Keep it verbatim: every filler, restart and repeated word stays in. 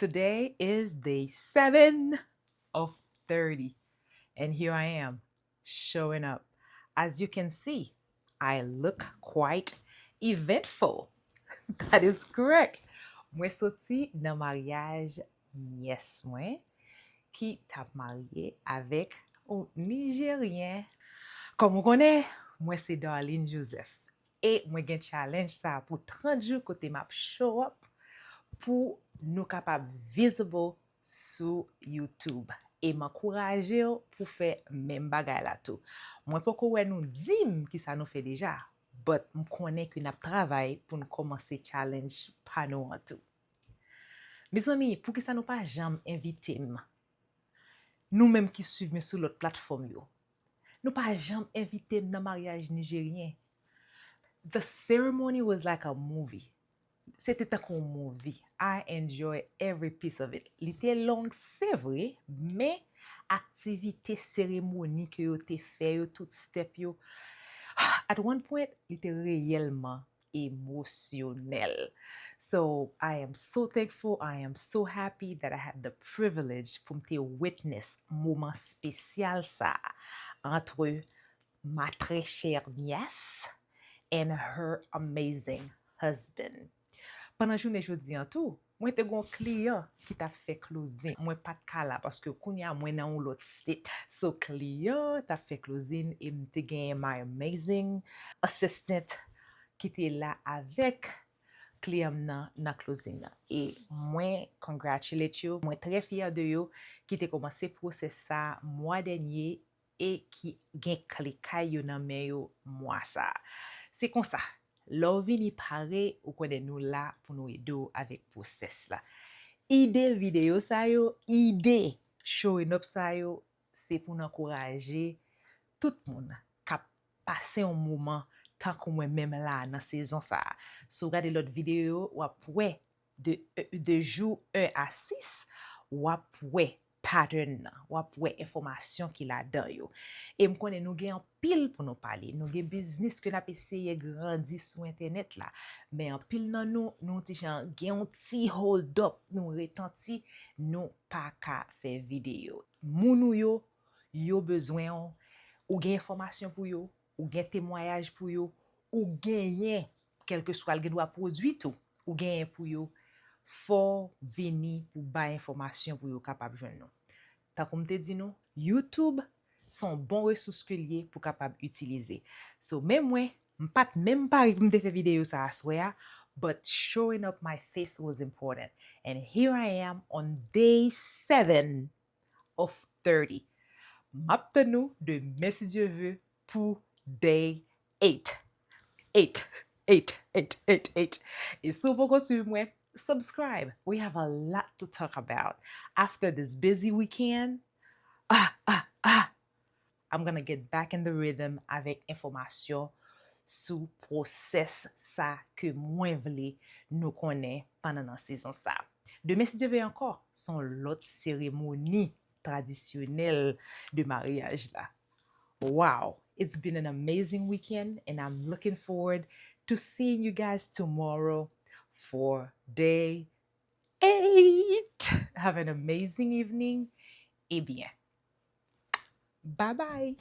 Today is day seven of thirty, and here I am showing up. As you can see, I look quite eventful. That is correct. Mwen soti nan maryaj nyès mwen ki t ap marye avèk yon Nijeryen. Kòm ou konnen, mwen se Darline Joseph. E mwen gen challenge sa pou trant jou kote m ap show up pou nou kapab visible sou YouTube. E m ankouraje w pou fè menm bagay la tou. Mwen poko wè nou di m kisa nou fè deja, but m konnen ke n ap travay pou n kòmanse challenge pa nou an tou. Mezanmi, poukisa nou pa janm envite m? Nou menm ki swiv mwen sou lòt platfòm yo, nou pa janm envite m nan maryaj nijeryen. The ceremony was like a movie. Se te tankou yon movie. I enjoy every piece of it. Li te long, se vre, men aktivite seremoni ke yo te fè yo, tout step yo, at one point, li te reyèlman emosyonèl. So, I am so thankful, I am so happy that I had the privilege pou m te witness moman espesyal sa a entre ma très chère nièce and her amazing husband. Pandan jounen jodi an tou, mwen te gen yon kliyan ki t ap fè closing. Mwen pa t ka la paske kounye a mwen nan yon lòt state. So, kliyan t ap fè closing e m te gen my amazing assistant ki te la avèk kliyan m nan, nan closing nan. E mwen congratulate yo, mwen trè fyè de yo ki te kòmanse pwosès sa mwa dènye e ki gen kle kay yo nan men yo mwa sa. Se konsa, lè w vini pare, ou konnen nou la pou nou ede w avèk pwosès la. Ide videyo sa yo, ide showing up sa yo, se pou n ankouraje tout moun k ap pase yon moman tankou mwen menm la nan sezon sa a. Si w gade lòt videyo yo, w ap wè de, de jou un a sis, w ap wè pattern nan, w ap wè enfòmasyon ki ladan yo. E m konnen nou gen anpil pou nou pale, nou gen biznis ke n ap eseye grandi sou entènèt la, men anpil nan nou, nou ti jan gen yon ti hold up, nou retanti, nou pa ka fè videyo. Moun ou yo, yo bezwen w, ou gen enfòmasyon pou yo, ou gen temwayaj pou yo, ou genyen, kèlkeswa l gen dwa pwodui tou, ou genyen pou yo, fò w vini pou bay enfòmasyon pou yo kapab jwenn nou. Tankou m te di nou, YouTube se yon bon resous ke l ye pou kapab itilize. So, men mwen, m pa t menm pare pou m te fè videyo sa aswè a, but showing up my face was important. And here I am on day seven of thirty. M ap tann nou demen si Dye vle pou day eight. Eight, eight, eight, eight, eight. E si w poko swiv mwen, subscribe. We have a lot to talk about. After this busy weekend, ah, ah, ah, I'm gonna get back in the rhythm avèk enfòmasyon sou pwosès sa ke mwen vle nou konnen pandan nan sezon sa. Demen si Dye vle ankò, se yon lòt seremoni tradisyonèl de maryaj la. Wow, it's been an amazing weekend and I'm looking forward to seeing you guys tomorrow for day eight. Have an amazing evening. Ebyen, bye bye.